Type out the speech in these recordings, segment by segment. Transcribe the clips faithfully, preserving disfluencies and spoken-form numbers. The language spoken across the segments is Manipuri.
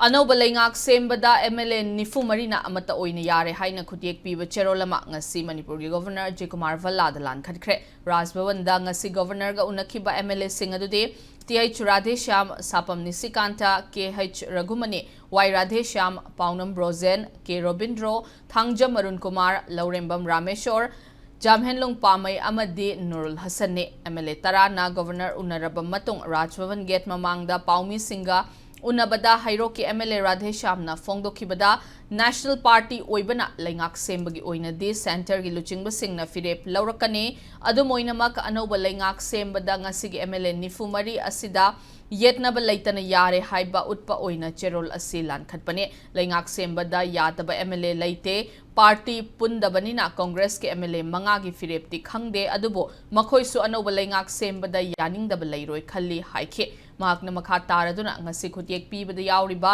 ꯑꯅꯧꯕ ꯂꯩꯉꯥꯛ ꯁꯦꯝꯕꯗ ꯑꯦꯝ ꯑꯦꯜ ꯑꯦ ꯅꯤꯐꯨ ꯃꯔꯤꯅ ꯑꯃꯠꯇ ꯑꯣꯏꯅ ꯌꯥꯔꯦ ꯍꯥꯏꯅ ꯈꯨꯠꯌꯦꯛ ꯄꯤꯕ ꯆꯦꯔꯣꯜ ꯑꯃ ꯉꯁꯤ ꯃꯅꯤꯄꯨꯔꯒꯤ ꯒꯣꯚꯔꯅꯔ ꯑꯖꯌ ꯀꯨꯃꯥꯔ ꯚꯜꯂꯥꯗ ꯂꯥꯟꯈꯠꯈ꯭ꯔꯦ꯫ ꯔꯥꯖ ꯚꯕꯟꯗ ꯉꯁꯤ ꯒꯣꯚꯔꯅꯔꯒ ꯎꯅꯈꯤꯕ ꯑꯦꯝ ꯑꯦꯜ ꯑꯦꯁꯤꯡ ꯑꯗꯨꯗꯤ T H Radheshyam, Sapam Nishikanta, K H ꯔꯘꯨꯃꯅꯤ, ꯋꯥꯏ ꯔꯥꯙꯦꯁ꯭ꯌꯥꯝ, ꯄꯥꯎꯅꯝ ꯕ꯭ꯔꯣꯖꯦꯟ, ꯀꯦ ꯔꯣꯕꯤꯟꯗ꯭ꯔꯣ, ꯊꯥꯡꯖꯝ ꯑꯔꯨꯟ ꯀꯨꯃꯥꯔ, ꯂꯧꯔꯦꯝꯕꯝ ꯔꯥꯃꯦꯁꯣꯔ, ꯖꯥꯝꯍꯦꯟꯂꯨꯡ ꯄꯥꯃꯩ ꯑꯃꯗꯤ ꯅꯨꯔꯨꯜ ꯍꯁꯟꯅꯤ꯫ ꯑꯦꯝ ꯑꯦꯜ ꯑꯦ ꯇꯔꯥꯅ ꯒꯣꯚꯔꯅꯔ ꯎꯅꯔꯕ ꯃꯇꯨꯡ ꯔꯥꯖ ꯚꯕꯟ ꯒꯦꯠ ꯃꯃꯥꯡꯗ ꯄꯥꯎꯃꯤꯁꯤꯡꯒ ꯎꯅꯕꯗ ꯍꯩꯔꯣꯛꯀꯤ ꯑꯦꯝ ꯑꯦꯜ ꯑꯦ ꯔꯥꯙꯦꯁ꯭ꯌꯥꯝꯅ ꯐꯣꯡꯗꯣꯛꯈꯤꯕꯗ, ꯅꯦꯁꯅꯦꯜ ꯄꯥꯔꯇꯤ ꯑꯣꯏꯕꯅ ꯂꯩꯉꯥꯛ ꯁꯦꯝꯕꯒꯤ ꯑꯣꯏꯅꯗꯤ ꯁꯦꯟꯇꯔꯒꯤ ꯂꯨꯆꯤꯡꯕꯁꯤꯡꯅ ꯐꯤꯔꯦꯞ ꯂꯧꯔꯛꯀꯅꯤ꯫ ꯑꯗꯨꯝ ꯑꯣꯏꯅꯃꯛ, ꯑꯅꯧꯕ ꯂꯩꯉꯥꯛ ꯁꯦꯝꯕꯗ ꯉꯁꯤꯒꯤ ꯑꯦꯝ ꯑꯦꯜ ꯑꯦ ꯅꯤꯐꯨ ꯃꯔꯤ ꯑꯁꯤꯗ ꯌꯦꯠꯅꯕ ꯂꯩꯇꯅ ꯌꯥꯔꯦ ꯍꯥꯏꯕ ꯎꯠꯄ ꯑꯣꯏꯅ ꯆꯦꯔꯣꯜ ꯑꯁꯤ ꯂꯥꯟꯈꯠꯄꯅꯤ꯫ ꯂꯩꯉꯥꯛ ꯁꯦꯝꯕꯗ ꯌꯥꯗꯕ ꯑꯦꯝ ꯑꯦꯜ ꯑꯦ ꯂꯩꯇꯦ꯫ ꯄꯥꯔꯇꯤ ꯄꯨꯟꯗꯕꯅꯤꯅ ꯀꯣꯡꯒ꯭ꯔꯦꯁꯀꯤ ꯑꯦꯝ ꯑꯦꯜ ꯑꯦ ꯃꯉꯥꯒꯤ ꯐꯤꯔꯦꯞꯇꯤ ꯈꯪꯗꯦ, ꯑꯗꯨꯕꯨ ꯃꯈꯣꯏꯁꯨ ꯑꯅꯧꯕ ꯂꯩꯉꯥꯛ ꯁꯦꯝꯕꯗ ꯌꯥꯅꯤꯡꯗꯕ ꯂꯩꯔꯣꯏ ꯈꯜꯂꯤ ꯍꯥꯏꯈꯤ꯫ ꯃꯍꯥꯛꯅ ꯃꯈꯥ ꯇꯥꯔꯗꯨꯅ ꯉꯁꯤ ꯈꯨꯠꯌꯦꯛ ꯄꯤꯕꯗ ꯌꯥꯎꯔꯤꯕ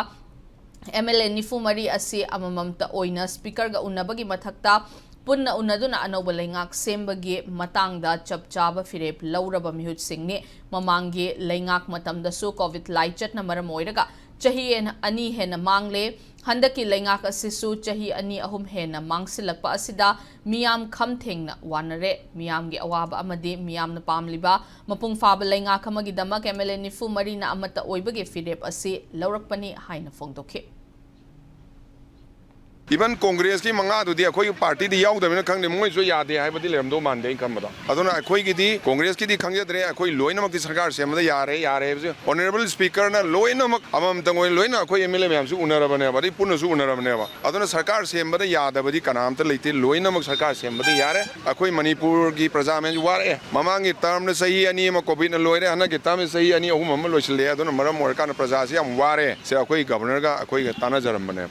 ꯑꯦꯝ ꯑꯦꯜ ꯑꯦ ꯅꯤꯐꯨ ꯃꯔꯤ ꯑꯁꯤ ꯑꯃꯃꯝꯇ ꯑꯣꯏꯅ ꯁ꯭ꯄꯤꯀꯔꯒ ꯎꯅꯕꯒꯤ ꯃꯊꯛꯇ ꯄꯨꯟꯅ ꯎꯅꯗꯨꯅ ꯑꯅꯧꯕ ꯂꯩꯉꯥꯛ ꯁꯦꯝꯕꯒꯤ ꯃꯇꯥꯡꯗ ꯆꯞ ꯆꯥꯕ ꯐꯤꯔꯦꯞ ꯂꯧꯔꯕ ꯃꯤꯍꯨꯠꯁꯤꯡꯅꯤ꯫ ꯃꯃꯥꯡꯒꯤ ꯂꯩꯉꯥꯛ ꯃꯇꯝꯗꯁꯨ ꯀꯣꯚꯤꯗ ꯂꯥꯏꯆꯠꯅ ꯃꯔꯝ ꯑꯣꯏꯔꯒ ꯆꯍꯤ ꯑꯅꯤ ꯍꯦꯟꯅ ꯃꯥꯡꯂꯦ꯫ ꯍꯟꯗꯛꯀꯤ ꯂꯩꯉꯥꯛ ꯑꯁꯤꯁꯨ ꯆꯍꯤ ꯑꯅꯤ ꯑꯍꯨꯝ ꯍꯦꯟꯅ ꯃꯥꯡꯁꯤꯜꯂꯛꯄ ꯑꯁꯤꯗ ꯃꯤꯌꯥꯝ ꯈꯝ ꯊꯦꯡꯅ ꯋꯥꯅꯔꯦ꯫ ꯃꯤꯌꯥꯝꯒꯤ ꯑꯋꯥꯕ ꯑꯃꯗꯤ ꯃꯤꯌꯥꯝꯅ ꯄꯥꯝꯂꯤꯕ ꯃꯄꯨꯡ ꯐꯥꯕ ꯂꯩꯉꯥꯛ ꯑꯃꯒꯤꯗꯃꯛ ꯑꯦꯝ ꯑꯦꯜ ꯑꯦ ꯅꯤꯐꯨ ꯃꯔꯤꯅ ꯑꯃꯠꯇ ꯑꯣꯏꯕꯒꯤ ꯐꯤꯔꯦꯞ ꯑꯁꯤ ꯂꯧꯔꯛꯄꯅꯤ ꯍꯥꯏꯅ ꯐꯣꯡꯗꯣꯛꯈꯤ꯫ ꯏꯚꯟ ꯀꯣꯡꯒ꯭ꯔꯦꯁꯀꯤ ꯃꯉꯥꯗꯨꯗꯤ ꯑꯩꯈꯣꯏꯒꯤ ꯄꯥꯔꯇꯤꯗꯤ ꯌꯥꯎꯗꯕꯅꯤꯅ ꯈꯪꯗꯦ, ꯃꯣꯏꯁꯨ ꯌꯥꯗꯦ ꯍꯥꯏꯕꯗꯤ ꯂꯩꯔꯝꯗꯧ ꯃꯥꯟꯗꯦ ꯑꯩꯅ ꯈꯟꯕꯗ꯫ ꯑꯗꯨꯅ ꯑꯩꯈꯣꯏꯒꯤꯗꯤ, ꯀꯣꯡꯒ꯭ꯔꯦꯁꯀꯤꯗꯤ ꯈꯪꯖꯗ꯭ꯔꯦ, ꯑꯩꯈꯣꯏ ꯂꯣꯏꯅꯃꯛꯇꯤ ꯁꯔꯀꯥꯔ ꯁꯦꯝꯕꯗ ꯌꯥꯔꯦ, ꯌꯥꯔꯦ ꯍꯥꯏꯕꯁꯦ ꯑꯣꯅꯔꯦꯕꯜ ꯁ꯭ꯄꯤꯀꯔꯅ ꯂꯣꯏꯅꯃꯛ ꯑꯃꯃꯝꯇꯪ ꯑꯣꯏꯅ ꯂꯣꯏꯅ ꯑꯩꯈꯣꯏ ꯑꯦꯝ ꯑꯦꯜ ꯑꯦ ꯃꯌꯥꯝꯁꯨ ꯎꯅꯔꯕꯅꯦꯕ, ꯑꯗꯩ ꯄꯨꯟꯅꯁꯨ ꯎꯅꯔꯕꯅꯦꯕ꯫ ꯑꯗꯨꯅ ꯁꯔꯀꯥꯔ ꯁꯦꯝꯕꯗ ꯌꯥꯗꯕꯗꯤ ꯀꯅꯥꯝꯇ ꯂꯩꯇꯦ, ꯂꯣꯏꯅꯃꯛ ꯁꯔꯀꯥꯔ ꯁꯦꯝꯕꯗ ꯌꯥꯔꯦ꯫ ꯑꯩꯈꯣꯏ ꯃꯅꯤꯄꯨꯔꯒꯤ ꯄ꯭ꯔꯖꯥ ꯃꯌꯥꯝꯁꯤ ꯋꯥꯔꯛꯑꯦ꯫ ꯃꯃꯥꯡꯒꯤ ꯇꯔꯝꯗ ꯆꯍꯤ ꯑꯅꯤ ꯑꯃ ꯀꯣꯚꯤꯗꯅ ꯂꯣꯏꯔꯦ, ꯍꯟꯗꯛꯀꯤ ꯇꯔꯝꯗ ꯆꯍꯤ ꯑꯅꯤ ꯑꯍꯨꯝ ꯑꯃ ꯂꯣꯏꯁꯤꯜꯂꯛꯑꯦ꯫ ꯑꯗꯨꯅ ꯃꯔꯝ ꯑꯣꯏꯔꯀꯥꯟꯗ ꯄ꯭ꯔꯖꯥꯁꯤ ꯌꯥꯝ ꯋꯥꯔꯦ꯫ ꯁꯦ ꯑꯩꯈꯣꯏ ꯒꯕꯔꯅꯔꯒ ꯑꯩꯈꯣꯏꯒ ꯇꯥꯟꯅꯖꯔꯝꯕꯅꯦ꯫